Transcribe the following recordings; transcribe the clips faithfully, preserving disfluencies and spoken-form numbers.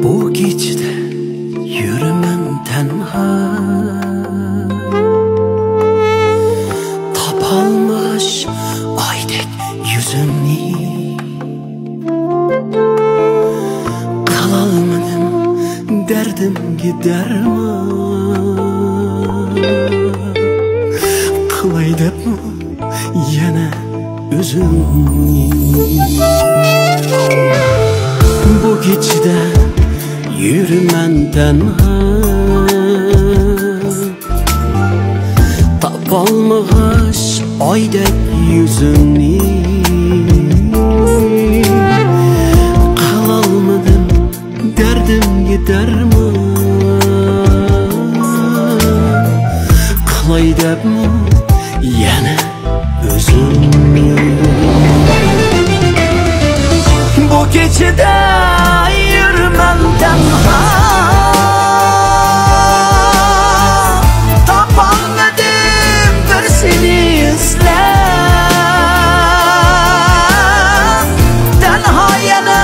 بۇ كېچىدە يۈرىمەن تەنھا، تاپالمىغاچ ئايدەك يۈزۈمنى. قىلالمىدىم دەردىمگە دەرمان، قىلاي دەپمۇ يەنە ئۆزۈمنى. بۇ كېچىدە يۈرىمەن تەنھا، تاپالمىغاچ ئايدەك يۈزۈمنى. قىلالمىدىم دەردىمگە دەرمان، قىلاي دەپمۇ يەنە ئۆزۈمنى. بۇ كېچىدە يۈرىمەن تەنھا، تاپالمىدىم بىر سېنى ئىزلەپ. تەنھا يەنە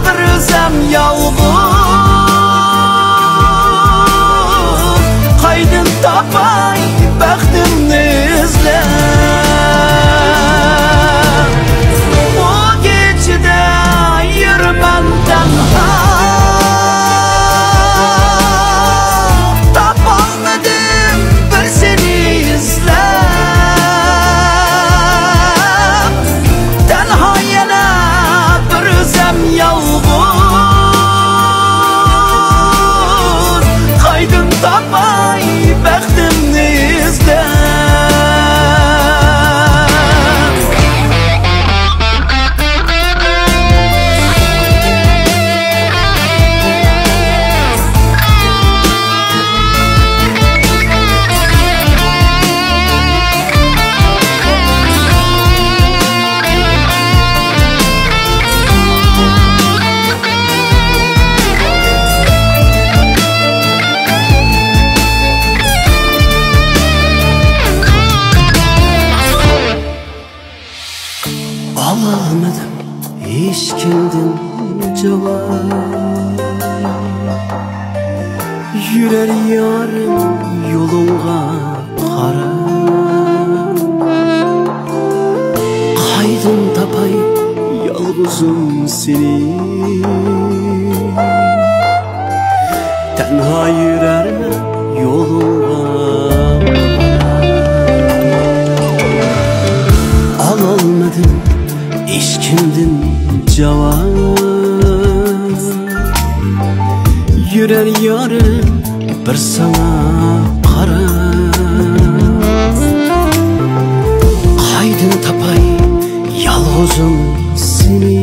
بىر ئۆزۈم يالغۇز، قايدىن تاپاي بەختىمنى ئىزلەپ. بۇ كېچىدە يۈرىمەن تەنھا، تاپالمىدىم بىر سېنى ئىزلەپ. تەنھا يەنە بىر ئۆزۈم يالغۇز، قايدىن تاپاي بەختىمنى ئىزدەپ. ئالالمىدىم ھېچكىمدىن جاۋاب، يۈرەر يارىم يولۇڭغا قاراپ. قايدىن تاپاي يالغۇزۇم سېنى، تەنھا يۈرەرمەن يولۇڭغا. ئالالمىدىم ھېچكىمدىن جاۋاب، يۈرەر يارىم بىر ساڭا قاراپ. قايدىن تاپاي يالغۇزۇم سېنى،